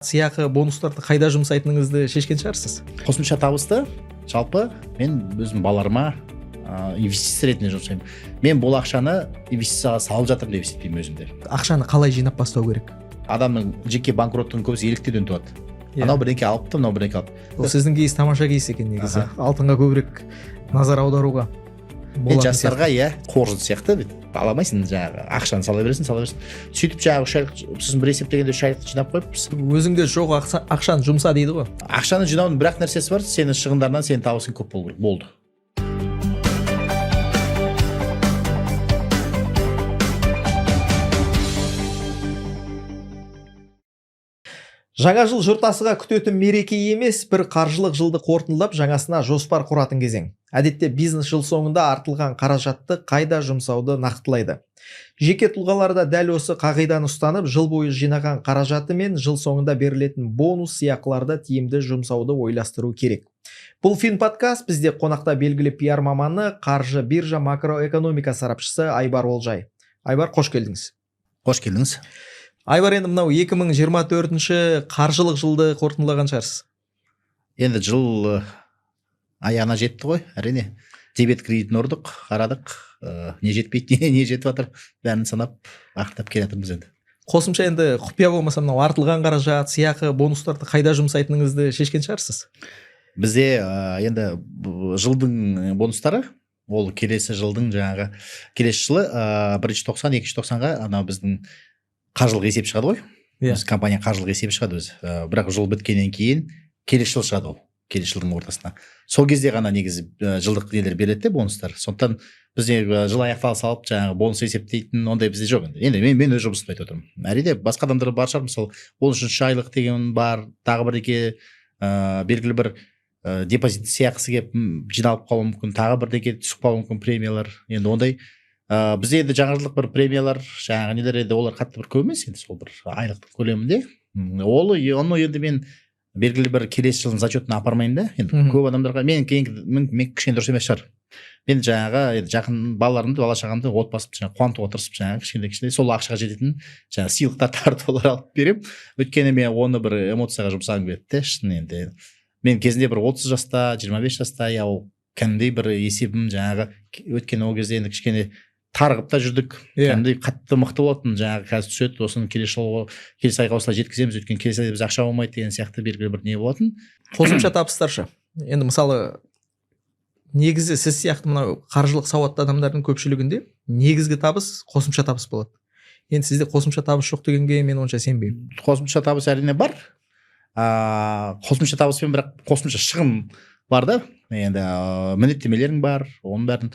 Сыйақы, бонустарды қайда жұмсайтыныңызды шешкен шығарсыз. Қосымша табысты жалпы мен өзім балаларыма инвестиция ретінде жұмсаймын. Мен бұл ақшаны инвестицияға салып жатырмын деп есептеймін өзімді. Ақшаны қалай жинап бастау керек? Адамның жеке банкроттығының көбісі еліктеуден туады. Анау бірдеңке алыпты, мынау бірдеңке алыпты. Бұл сіздің кейс тамаша кейс екен негізі. Алтынға көбірек назар аударуға мен жастарға, иә, қоржын сияқты бүйтіп ала алмайсың, жаңағы ақшаны сала бересің, сала бересің. Сөйтіп жаңағы 3 айлық, сосын бір есептегенде 3 айлық жинап қойыппыз. Өзіңде жоқ ақшаны жұмса дейді ғой. Ақшаны жинаудың бір ақ нәрсесі бар, сенің шығындарынан сенің табысың көп болу керек, болды. Жаңа жыл жұрт асыға күтетін мереке емес, бір қаржылық жылды қорытындылап жаңасына жоспар құратын кезең. Әдетте бизнес жыл соңында артылған қаражатты қайда жұмсауды нақтылайды. Жеке тұлғалар да дәл осы қағиданы ұстанып, жыл бойы жинаған қаражаты мен жыл соңында берілетін бонус сыйақыларды тиімді жұмсауды ойластыру керек. Бұл Фин подкаст, бізде қонақта белгілі пиар маманы, қаржы биржа макроэкономика сарапшысы Айбар Олжай. Айбар, қош келдіңіз. Қош келдіңіз. Айбар, енді мынау 2024 қаржылық жылды қорытындылаған шығарсыз. Енді жыл аяғына жетті ғой, әрине. Дебет кредитін ұрдық, қарадық, не жетпейді, не жетіп жатыр, бәрін санап, ақтап келе жатырмыз енді. Қосымша енді құпия болмаса мынау артылған қаражат, сыйақы, бонустарды қайда жұмсайтыныңызды шешкен шығарсыз? Бізде енді жылдың бонустары, ол келесі жылдың жаңағы, келесі жылы бірінші тоқсан, екінші тоқсанға анау біздің қаржылық есеп шығады ғой. Иә. Біз компания қаржылық есебі шығады өзі. Бірақ жыл біткеннен кейін келесі жыл шығады ол. Келесі жылдың ортасына. Сол кезде ғана негізі жылдық нелер береді де бонустар. Сондықтан бізде жыл аяқтала салып жаңағы бонус есептейтін ондай бізде жоқ енді. Енді мен өз жұмысымды айтып отырмын. Әрине басқа адамдар бар шығар, мысалы 13 айлық деген бар, тағы бірдеңе белгілі бір депозит сыйақысы келіп жиналып қалуы мүмкін, тағы бірдеңе түсіп қалуы мүмкін премиялар. Енді ондай бізде енді жаңа жылдық бір премиялар, жаңағы нелер енді олар қатты бір көп емес енді, сол бір айлықтың көлемінде. Ол оны енді мен белгілі бір келесі жылдың зачетына апармаймын да. Енді көп адамдарға мен мен кішкене дұрыс емес шығар. Мен жаңағы енді жақын балаларымды, бала шағамды, отбасымды жаңағы қуантуға тырысып, жаңағы кішкене кішкене сол ақшаға жететін жаңағы сыйлықтар тартулар алып беремін. Өйткені мен оны бір эмоцияға жұмсағым келеді де, шын енді. Мен кезінде бір 30 жаста, 25 жаста, я ол кәдімгідей бір есебім жаңағы, өйткені ол кезде енді кішкене тарығып та жүрдік. Кәдімгідей қатты мықты болатын, жаңағы қазір түседі, осыны келесі жылғы, келесі айға осылай жеткіземіз, өйткені келесі айда бізде ақша болмайды деген сияқты белгілі бір не болатын. Қосымша табыстаршы. Енді мысалы негізі сіз сияқты мынау қаржылық сауатты адамдардың көпшілігінде негізгі табыс қосымша табыс болады. Енді сізде қосымша табыс жоқ дегенге мен онша сенбеймін. Қосымша табыс әрине бар. Қосымша табыспен бірақ қосымша шығын бар да. Енді міндеттемелерің бар, оның бәрін.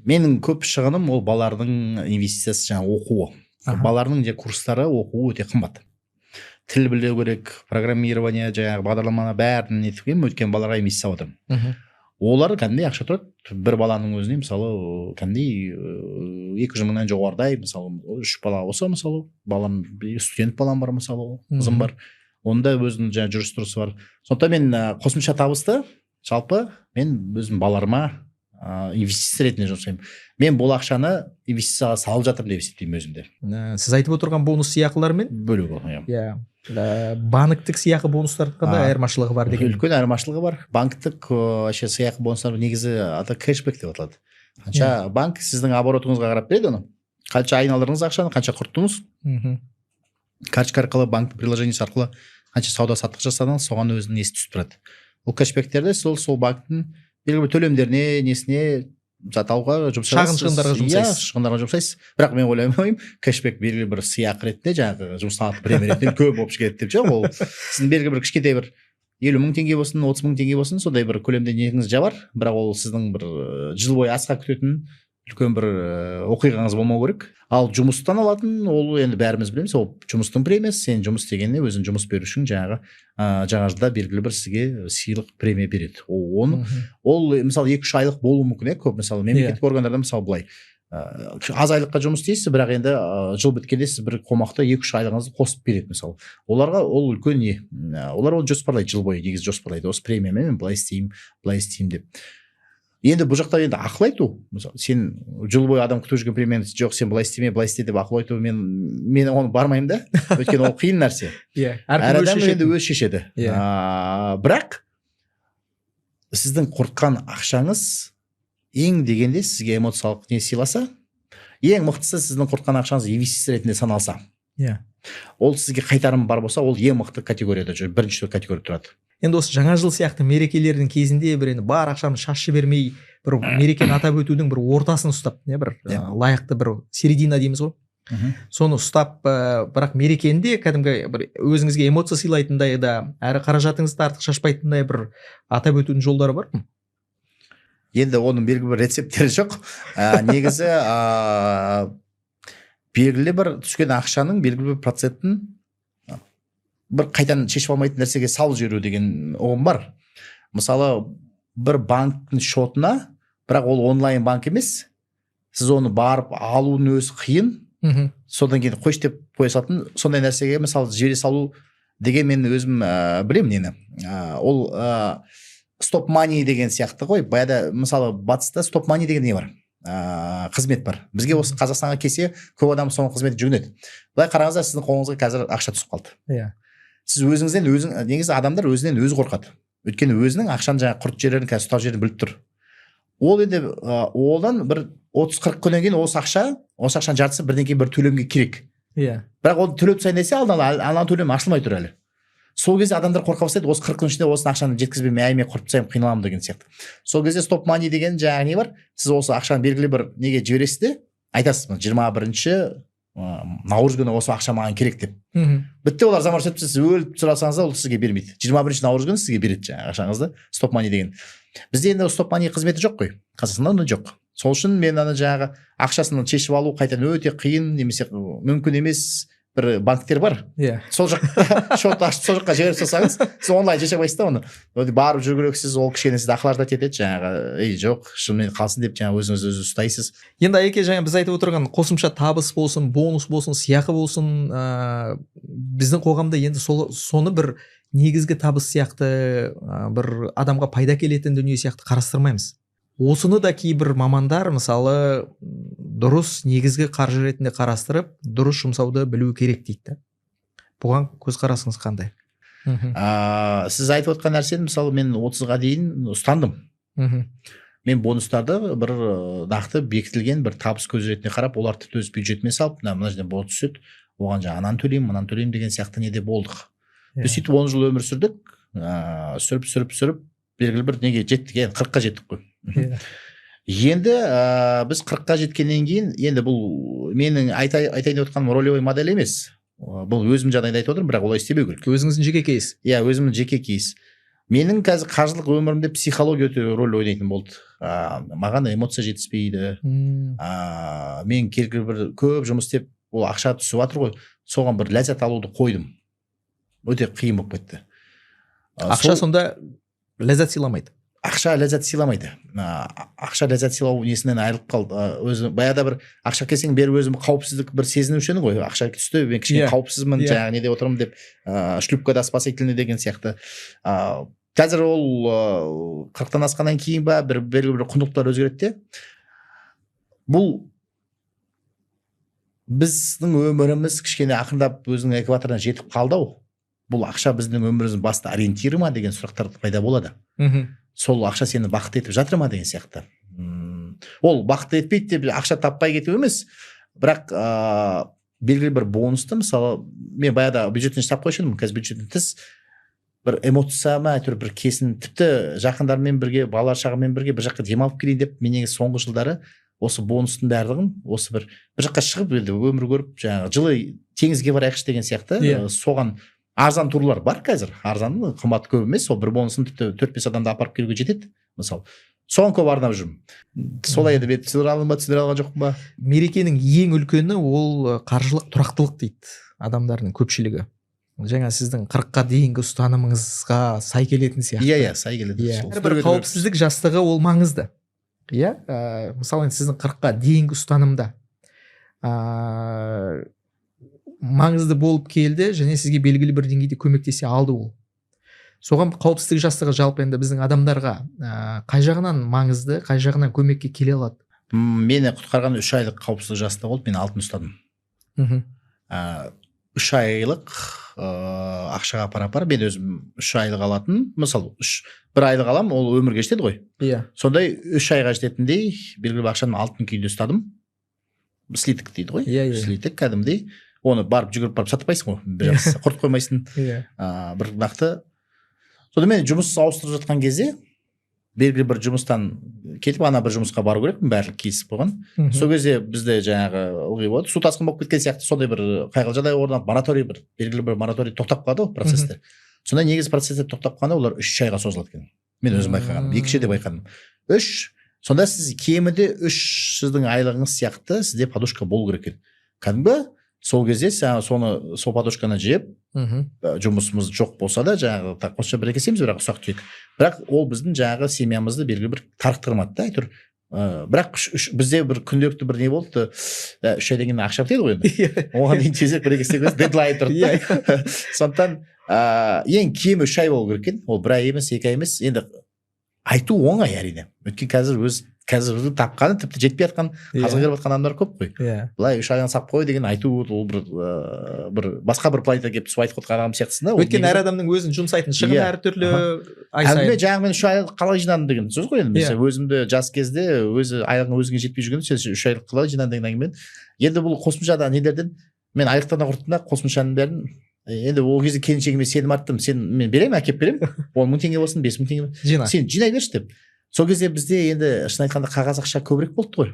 Менің көп шығыным ол балалардың инвестициясы, жаңағы оқуы. Балалардың же курстары, оқуы өте қымбат. Тіл білу керек, программирование, жаңағы бағдарламаны бәрін нетіп келемін, өйткені балаларға инвестиция салып отырмын. Олар кәдімгідей ақша тұрады. Бір баланың өзіне мысалы кәдімгідей 200 мыңнан жоғарыдай, мысалы 3 бала болса, мысалы балам, студент балам бар, мысалы қызым бар. Онда өзінің жаңағы жүріс тұрысы бар. Сондықтан мен қосымша табысты жалпы мен өзім балаларыма инвестиция ретінде жұмсаймын. Мен бұл ақшаны инвестицияға салып жатырмын деп есептеймін өзімді. Сіз айтып отырған бонус сыйақылармен бөлек ол, иә. Иә. Банктік сыйақы бонустардың қандай айырмашылығы бар деген? Үлкен айырмашылығы бар. Банктік вообще сыйақы бонустар негізі аты кэшбэк деп аталады. Қанша банк сіздің оборотыңызға қарап береді оны. Қанша айналдырдыңыз ақшаны, қанша құрттыңыз. Карточка арқылы, банктің приложениесі арқылы қанша сауда саттық жасадыңыз, соған өзінің несі түсіп тұрады. Ол кэшбэктерді сол банктің белгілі бір төлемдеріне, несіне зат алуға жұмсайсыз. Шағын шығындарға жұмсайсыз. Иә, шығындарға жұмсайсыз. Бірақ мен ойлаймын, кэшбэк белгілі бір сыйақы ретінде, жаңағы жұмыстан премия ретінде үлкен болып шығады деп жоқ. Ол сіздің белгілі бір кішкентай бір 50 мың теңге болсын, 30 мың теңге болсын, сондай бір көлемде неңіз жабар. Бірақ ол сіздің бір жыл бойы асыға күтетін үлкен бір оқиғаңыз болмау керек. Ал жұмыстан алатын, ол енді бәріміз білеміз, ол жұмыстың премиясы. Сен жұмыс дегенде өзің жұмыс берушің жаңағы жаңа жылда белгілі бір сізге сыйлық премия береді. Оны, ол мысалы 2-3 айлық болуы мүмкін, көп мысалы мемлекеттік органдарда мысалы былай аз айлыққа жұмыс істейсіз, бірақ енді жыл біткенде сіз бір қомақты 2-3 айлығыңызды қосып береді мысалы. Оларға ол үлкен не, олар оны жоспарлайды, жыл бойы негізі жоспарлайды. Осы премиямен мен былай істеймін, былай істеймін деп. Енді бұл жақта енді ақыл айту, мысалы, сен жыл бойы адам күтіп жүрген премияны, жоқ, сен былай істеме, былай істе деп ақыл айту, мен оны бармаймын да, өйткені ол қиын нәрсе. Әр адам енді өзі шешеді. Бірақ сіздің құртқан ақшаңыз ең дегенде сізге эмоциялық не сыйласа, ең мықтысы сіздің құртқан ақшаңыз инвестиция ретінде саналса, ол сізге қайтарым бар болса, ол ең мықты категорияда жүр, бірінші категорияда тұрады. Енді осы жаңа жыл сияқты мерекелердің кезінде бір енді бар ақшаны шашып жібермей, бір мерекені атап өтудің бір ортасын ұстап, не бір лайықты бір середина дейміз ғой, соны ұстап, бірақ мерекені де кәдімгі бір өзіңізге эмоция сыйлайтындай да, әрі қаражатыңызды артық шашпайтындай бір атап өтудің жолдары бар ма? Енді оның белгілі бір рецепттері жоқ. Негізі белгілі бір түскен ақшаның белгілі бір процентін бір қайтадан шешіп алмайтын нәрсеге салып жіберу деген ұғым бар. Мысалы, бір банктің счетына, бірақ ол онлайн банк емес, сіз оны барып алудың өзі қиын. Содан кейін қойшы деп қоя салатын сондай нәрсеге, мысалы, жібере салу деген мен өзім білемін нені. Ол стоп мани деген сияқты ғой. Баяғыда, мысалы, батыста стоп мани деген не бар, қызмет бар. Бізге осы Қазақстанға келсе, көп адам соның қызметіне жүгінеді. Былай қараңыздар, сіздің қолыңызға қазір ақша түсіп қалды. Сіз өзіңізден өзің, негізі адамдар өзінен өзі қорқады, өйткені өзінің ақшаны жаңағы құрт жерлерін, қазір ұстап жерін біліп тұр. Ол енді одан бір 30-40 күннен кейін осы ақшаның жартысы бірден кейін бір төлемге керек. Бірақ оны төлеп тастайын десе, алдын ала ана төлем ашылмай тұр әлі. Сол кезде адамдар қорқа бастайды: осы 40 күн ішінде осы ақшаны жеткізбей, әй, мен құртып тастаймын, қиналамын деген сияқты. Сол кезде стоп мани деген жаңағы не бар, сіз осы ақшаны белгілі бір неге жібересіз де, айтасыз: 21 наурыз күні осы ақша маған керек деп. Бітті, олар заморозить, сіз өліп сұрасаңыз да, ол сізге бермейді. 21 наурыз күні сізге береді жаңағы ақшаңызды. Стоп мани деген. Бізде енді стоп мани қызметі жоқ қой, Қазақстанда ондай жоқ. Сол үшін мен ана жаңағы ақшасын шешіп алу қайтадан өте қиын немесе мүмкін емес бір банктер бар. Сол жаққа счет ашып, сол жаққа жіберіп салсаңыз, сіз онлайн шеше алмайсыз да оны. Барып жүру керексіз, ол кішкене сізді охлаждать етеді жаңағы, ей, жоқ, шынымен қалсын деп жаңағы өзіңізді өзіңіз ұстайсыз. Енді, Айеке, жаңа біз айтып отырған қосымша табыс болсын, бонус болсын, сыйақы болсын, біздің қоғамда енді соны бір негізгі табыс сияқты, бір адамға пайда келетін дүние сияқты қарастырмаймыз. Осыны да кейбір мамандар, мысалы, дұрыс негізгі қаржы ретінде қарастырып, дұрыс жұмсауды білу керек дейді да. Бұған көзқарасыңыз қандай? Сіз айтып отқан нәрсені, мысалы, мен 30-ға дейін ұстандым. Мен бонустарды бір нақты бекітілген бір табыс көзі ретінде қарап, олар тіпті өз бюджетіме салып, мына жерден бонус түседі, оған жаңағы ананы төлеймін, мынаны төлеймін деген сияқты неде болдық. Біз сөйтіп 10 жыл өмір сүрдік, сүріп, сүріп, сүріп, белгілі бір неге жеттік, енді 40-қа жеттік қой. Енді біз 40-қа жеткеннен кейін, енді бұл менің айтайын деп отқаным ролевой модель емес, бұл өзім жағдайда айтып отырмын, бірақ олай істемеу керек. Өзіңіздің жеке кейс. Иә, өзімнің жеке кейс. Менің қазір қаржылық өмірімде психология өте рөл ойнайтын болды. Маған эмоция жетіспейді. Мен белгілі бір көп жұмыс істеп, ол ақша түсіп жатыр ғой, соған бір ләззат алуды қойдым, өте қиын болып кетті. Ақша сонда ләззат сыйламайды. Ақша ләззат сыйламайды. Ақша ләззат сыйлау несінен айырылып қалды. Өзі баяғыда бір ақша келсең бері өзім қауіпсіздік бір сезінуші едің ғой, ақша түсті, мен кішкене қауіпсізмін, жаңағы неде отырмын деп, шлюпкада спасительный деген сияқты. Қазір ол 40-тан асқаннан кейін ба, бір белгілі бір құндылықтар өзгереді де. Бұл біздің өміріміз кішкене ақырындап өзінің экваторына жетіп қалды ау, бұл ақша біздің өміріміздің басты ориентирі ма деген сұрақтар пайда болады. Сол ақша сені бақытты етіп жатыр ма деген сияқты. Ол бақытты етпейді деп ақша таппай кету емес, бірақ белгілі бір бонусты, мысалы, мен баяғыда бюджеттен жасап қойшы едім, қазір бюджеттен тыс бір эмоция ма, әйтеуір бір кесін, тіпті жақындарыммен бірге, балалар шағаммен бірге бір жаққа демалып келейін деп, мен негізі соңғы жылдары осы бонустың барлығын осы бір жаққа шығып, енді өмір көріп, жаңағы жылы теңізге барайықшы деген сияқты. Соған арзан турлар бар қазір, арзан, қымбат көп емес, сол бір бонусын тіпті 4-5 адамды апарып келуге жетеді, мысалы, соған көп арнап жүрмін. Солай енді, мен түсіндіре алдым ба, түсіндіре алған жоқпын ба? Мерекенің ең үлкені ол қаржылық тұрақтылық дейді адамдардың көпшілігі. Жаңа сіздің 40-қа дейінгі ұстанымыңызға сай келетін сияқты. Иә, сай келеді. Иә, бір қауіпсіздік жастығы ол маңызды, иә. Мысалы, енді сіздің 40-қа дейінгі ұстанымда маңызды болып келді және сізге белгілі бір деңгейде көмектесе алды ол. Соған қауіпсіздік жастығы жалпы енді біздің адамдарға қай жағынан маңызды, қай жағынан көмекке келе алады? Мені құтқарған 3 айлық қауіпсіздік жастығы болды, мен алтын ұстадым. 3 айлық ақшаға пара-пар мен өзім 3 айлық алатын, мысалы 1 айлық алам, ол өмірге жетеді ғой. Иә. Сондай 3 айға жететіндей белгілі бір ақшаны алтын күйінде ұстадым. Слиток дейді ғой. Иә, иә. Слиток кәдімгідей. Оны барып жүгіріп барып сатпайсың ғой, бір жақсысы құрт қоймайсың. Иә. Бір нақты. Сонда мен жұмыс ауыстырып жатқан кезде белгілі бір жұмыстан кетіп ана бір жұмысқа бару керекпін, барлық келісіп қойған. Сол кезде бізде жаңағы ылғи болады, су тасқын болып кеткен сияқты сондай бір қайғылы жағдай орын алып, мораторий бір белгілі бір мораторий тоқтап қалады ғой процесстер. Сонда негізі процесстер тоқтап қалғанда олар 3 айға созылады екен. Мен өзім байқағаным, 2 жерде байқадым. 3, сонда сіз кемінде 3 сіздің айлығыңыз сияқты сізде подушка болу керек екен. Кәдімгі сол кезде соны сол подушканы жеп, жұмысымыз жоқ болса да жаңағы қосымша бір екі істейміз, бірақ ұсақ түйек. Бірақ ол біздің жаңағы семьямызды белгілі бір тарықтырмады да, әйтеуір. Бірақ бізде бір күнделікті бір не болды, 3 айдан кейін ақша бітеді ғой енді. Оған дейін тезірек бір екі істеп дедлайн тұрды да. Сондықтан ең кемі 3 ай болу керек екен. Ол 1 ай емес, 2 ай емес. Енді айту оңай әрине. Өйткені қазір тапқаны тіпті жетпей жатқан, қазір келіп жатқан адамдар көп қой. Былай 3 айдан сап қой деген айту ол бір басқа бір планетаға келіп түсіп айтып отқан адам сияқтысың да. Өйткені әр адамның өзін жұмсайтын шығыны әртүрлі ай сайын. Әңгіме жаңағы мен 3 ай қалай жинадым деген сөз ғой енді. Мен өзімді жас кезде өзі айлығың өзіңе жетпей жүргенде сен 3 айлық қалай жинадың деген әңгіме. Енді бұл қосымшада нелерден мен айлықтан құрттым да қосымшаның бәрін. Енді ол кезде келіншегіме сенім арттым. Сен мен беремін, әкеп беремін. 10 000 теңге болсын, 5 000 теңге болсын. Сен жинай берші деп. Сол кезде бізде енді шын айтқанда қағаз ақша көбірек болды ғой.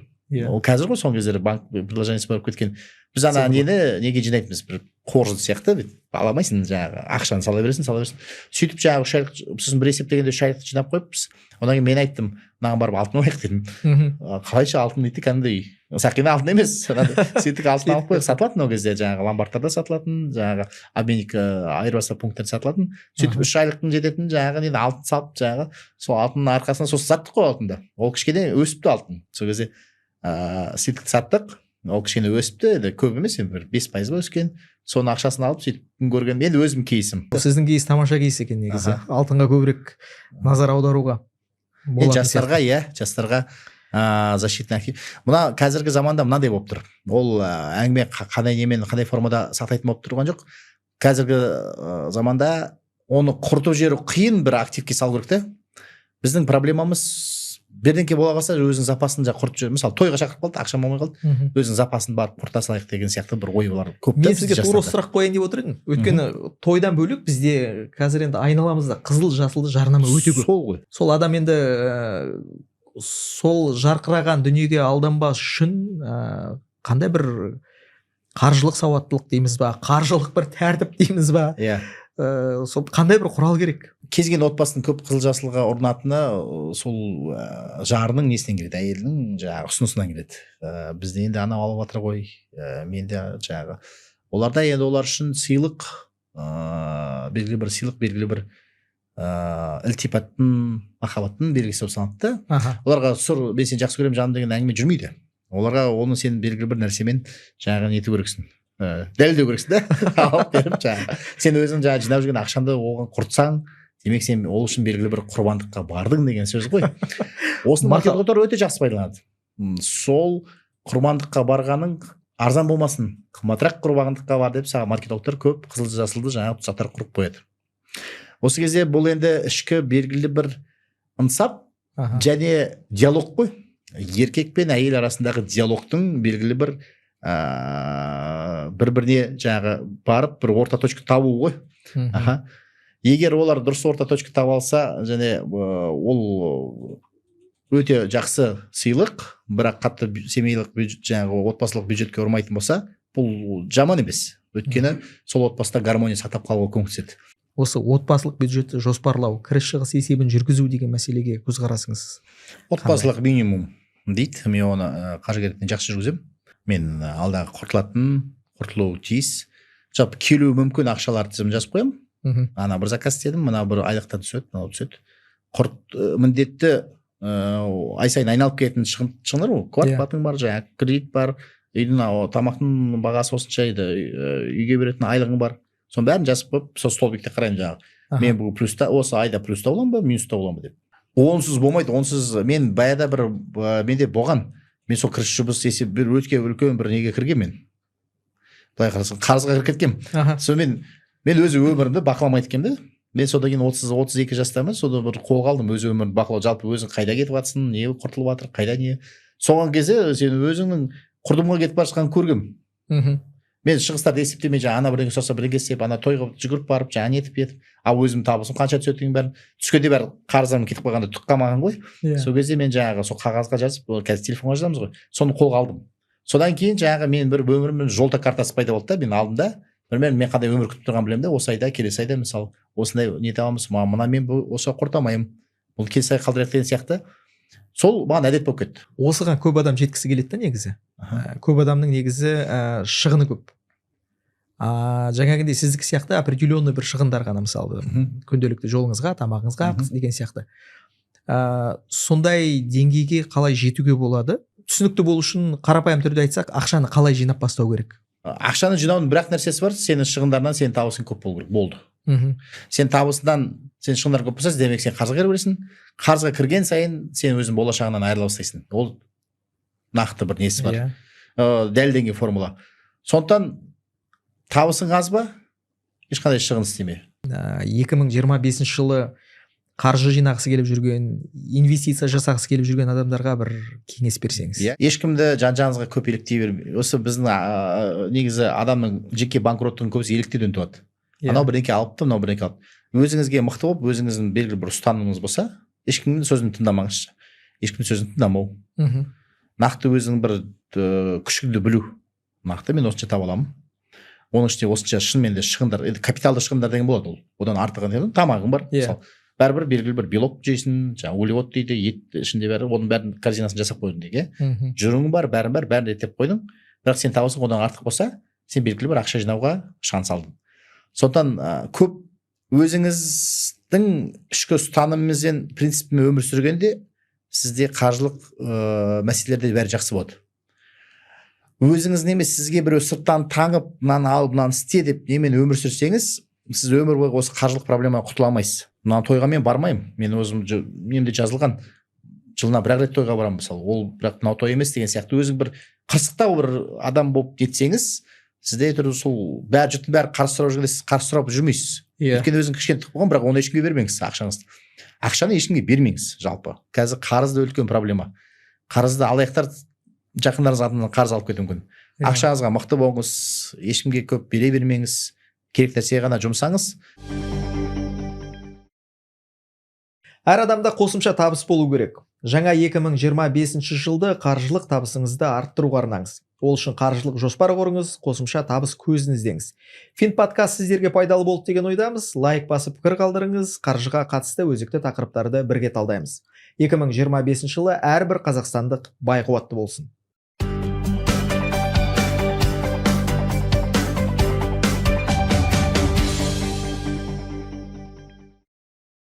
Ол қазір ғой соңғы кездері банк приложениесі барып кеткен. Біз ана нені неге жинайтынбыз, бір қоржын сияқты ала алмайсың, жаңағы ақшаны сала бересің, сала бересің. Сөйтіп жаңағы 3 айлық, сосын бір есептегенде 3 айлықты жинап қойыппыз. Одан кейін мен айттым, мынаған барып алтын алайық дедім. Қалайша алтын дейді, кәдімгідей сақина алтын емес. Сөйтіп алтын алып қойып сатылатын ол кезде жаңағы ломбардтарда сатылатын, жаңағы обменник айырбастау пункттерде сатылатын. Сөйтіп 3 айлықтың жететін жаңағы нені алтын салып, жаңағы сол алтынның арқасында сосын саттық қой алтынды. Ол кішкене өсіпті алтын. Сол кезде сөйтіп саттық. Ол кішкене өсіпті, енді көп емес, енді бір 5% ба өскен. Соның ақшасын алып сөйтіп күн көрген. Енді өзім кейсім. Сіздің кейс тамаша кейс екен негізі. Алтынға көбірек назар аударуға болатын жастарға, иә, жастарға защитный актив. Мына қазіргі заманда мынандай болып тұр. Ол әңгіме қандай немен, қандай формада сақтайтын болып тұрған жоқ. Қазіргі заманда оны құртып жіберу қиын бір активке салу керек те. Біздің проблемамыз бірдеңке бола қалса өзінің запасын құртып жіберу. Мысалы тойға шақырып қалды, ақшам болмай қалды, өзінің запасын барып құрта салайық деген сияқты бір ой олар көп. Мен сізге тура сұрақ қояйын деп отыр едім. Өйткені тойдан бөлек бізде қазір енді айналамызда қызыл жасылды жарнама өте көп. Сол ғой. Сол адам енді сол жарқыраған дүниеге алданбас үшін қандай бір қаржылық сауаттылық дейміз ба, қаржылық бір тәртіп дейміз ба? Иә. Сол қандай бір құрал керек? Кез келген отбасының көп қызыл жасылға ұрынатыны сол жарының несінен келеді, әйелінің жаңағы ұсынысынан келеді. Бізде енді анау алып жатыр ғой, мен де жаңағы. Оларда енді олар үшін сыйлық, белгілі бір сыйлық, белгілі бір ілтипаттың, махаббаттың белгісі болып саналады да. Оларға сұр, мен сені жақсы көремін жаным деген әңгіме жүрмейді. Оларға оны сен белгілі бір нәрсемен жаңағы нету керексің. Дәлелдеу керексің да. Алып беріп жаңағы. Сен өзің жаңағы жинап жүрген ақшаңды оған құртсаң, демек сен ол үшін белгілі бір құрбандыққа бардың деген сөз ғой. Осыны маркетологтар өте жақсы пайдаланады. Сол құрбандыққа барғаның арзан болмасын, қымбатырақ құрбандыққа бар деп саған маркетологтар көп қызыл жасылды жаңағы тұзақтар құрып қояды. Осы кезде бұл енді ішкі белгілі бір ынсап және диалог қой. Еркек пен әйел арасындағы диалогтың белгілі бір бір-біріне жаңағы барып бір орта точка табу ғой. Егер олар дұрыс орта точка таба алса, және ол өте жақсы сыйлық, бірақ қатты семейлік бюджет, жаңағы отбасылық бюджетке ұрмайтын болса, бұл жаман емес. Өйткені сол отбасыда гармония сақтап қалуға көмектеседі. Осы отбасылық бюджетті жоспарлау, кіріс шығыс есебін жүргізу деген мәселеге көзқарасыңыз? Отбасылық минимум дейді. Мен оны қаржыгер ретінде жақсы жүргіземін. Мен алдағы құртылуы тиіс. Жалпы келуі мүмкін ақшалар тізімін жазып қоямын. Ана бір заказ істедім, мына бір айлықтан түседі, мынау түседі. Құрт міндетті ай сайын айналып кететін шығындар ғой. Квартплатың бар, жаңағы кредит бар, үйдің тамақтың бағасы осынша еді, үйге беретін айлығың бар. Соның бәрін жазып қойып, сол столбикте қараймын жаңағы. Мен бүгін плюста, осы айда плюста боламын ба, минуста боламын ба деп. Онсыз болмайды. Онсыз мен баяғыда бір менде болған, мен сол кіріс жұмыс есеп бір өте үлкен бір неге кіргенмін мен, былай қарасаң, қарызға кіріп кеткенмін. Сонымен мен өз өмірімді бақыламайды екенмін да. Мен содан кейін 30-32 жастамын, содан бір қолға алдым өз өмірімді бақылау. Жалпы өзің қайда кетіп жатрсың, не құртылып жатыр, қайда не. Соған кезде сен өзіңнің құрдымға кетіп бара жатқанын көргенмін. Мен шығыстарды есептемей, жаңағы ана бірдеңе сұраса, бірдеңе істеп, ана тойға жүгіріп барып, жаңағы нетіп етіп, ал өзімнің табысым қанша түседі деген, бәрін түскенде бәрі қарыздарым кетіп қалғанда түк қалмаған ғой. Сол кезде мен жаңағы сол қағазға жазып, ол қазір телефонға жазамыз ғой, соны қолға алдым. Содан кейін жаңағы мен бір өмірімнің жолта картасы пайда болды да. Мен алдым да, примерно мен қандай өмір күтіп тұрғанын білемін да. Осы айда, келесі айда, мысалы, осындай не табамыз, мына мен бұл осы құрта алмаймын, бұл келесі айға қалдырайық деген сияқты. Сол маған әдет болып кетті. Осыған көп адам жеткісі келеді да негізі. Көп адамның негізі шығыны көп, а жаңағындай сіздікі сияқты определенный бір шығындар ғана, мысалы, күнделікті жолыңызға, тамағыңызға деген сияқты. Сондай деңгейге қалай жетуге болады? Түсінікті болу үшін қарапайым түрде айтсақ, ақшаны қалай жинап бастау керек? Ақшаны жинаудың бір ақ нәрсесі бар: сенің шығындарынан сенің табысың көп болу керек, болды. Сен табысынан сен шығындар көп болса, демек, сен қарызға кіре бересің. Қарызға кірген сайын сен өзің болашағыңнан айырыла бастайсың. Ол нақты бір несі бар, дәлелденген формула. Сондықтан табысың аз ба, ешқандай шығын істеме. 2025 жылы қаржы жинағысы келіп жүрген, инвестиция жасағысы келіп жүрген адамдарға бір кеңес берсеңіз. Иә, ешкімді жан жағыңызға көп еліктей бермей. Осы біздің негізі адамның жеке банкроттығының көбісі еліктеуден туады. Анау бірдеңке алыпты, мынау бірдеңке алыпты. Өзіңізге мықты болып, өзіңіздің белгілі бір ұстанымыңыз болса, ешкімнің сөзін тыңдамаңызшы, ешкімнің сөзін тыңдамау. Нақты өзіңнің бір күшіңді білу. Нақты мен осынша таба аламын, оның ішінде осынша шынымен де шығындар, енді капиталды шығындар деген болады, ол одан артығы не, тамағың бар, мысалы, бәрібір белгілі бір белок жейсің, жаңағы углевод дейді, ет ішінде бәрі, оның бәрін корзинасын жасап қойдың дейік, иә. Жүруің бар, бәрін бар, бәрін реттеп қойдың. Бірақ сен табысың одан артық болса, сен белгілі бір ақша жинауға шанс алдың. Сондықтан көп өзіңіздің ішкі ұстанымыңызбен, принципімен өмір сүргенде, сізде қаржылық мәселелерде бәрі жақсы болады. Өзіңіздің емес, сізге біреу сырттан таңып, мынаны ал, мынаны істе деп немен өмір сүрсеңіз, сіз өмір бойы осы қаржылық проблемадан құтыла алмайсыз. Мына тойға мен бармаймын, мен өзім немде жазылған, жылына бір ақ рет тойға барамын, мысалы, ол бірақ мынау той емес деген сияқты. Өзің бір қырсықтау бір адам болып нетсеңіз, сізде әйтеуір сол бәрі, жұрттың бәрі қарыз сұрап жүргенде, сіз қарыз сұрап жүрмейсіз. Өйткені өзің кішкене болған. Бірақ оны ешкімге бермеңіз ақшаңызды, ақшаны ешкімге бермеңіз. Жалпы қазір қарыз да үлкен проблема. Қарызды алаяқтар жақындарыңыз атынан қарыз алып кетуі мүмкін. Ақшаңызға мықты болыңыз, ешкімге көп бере бермеңіз, керек нәрсеге ғана жұмсаңыз. Әр адамда қосымша табыс болу керек. Жаңа 2025 жылды қаржылық табысыңызды арттыруға арнаңыз. Ол үшін қаржылық жоспар құрыңыз, қосымша табыс көзін іздеңіз. Фин подкаст сіздерге пайдалы болды деген ойдамыз. Лайк басып, пікір қалдырыңыз. Қаржыға қатысты өзекті тақырыптарды бірге талдаймыз. 2025 жылы әрбір қазақстандық бай қуатты болсын.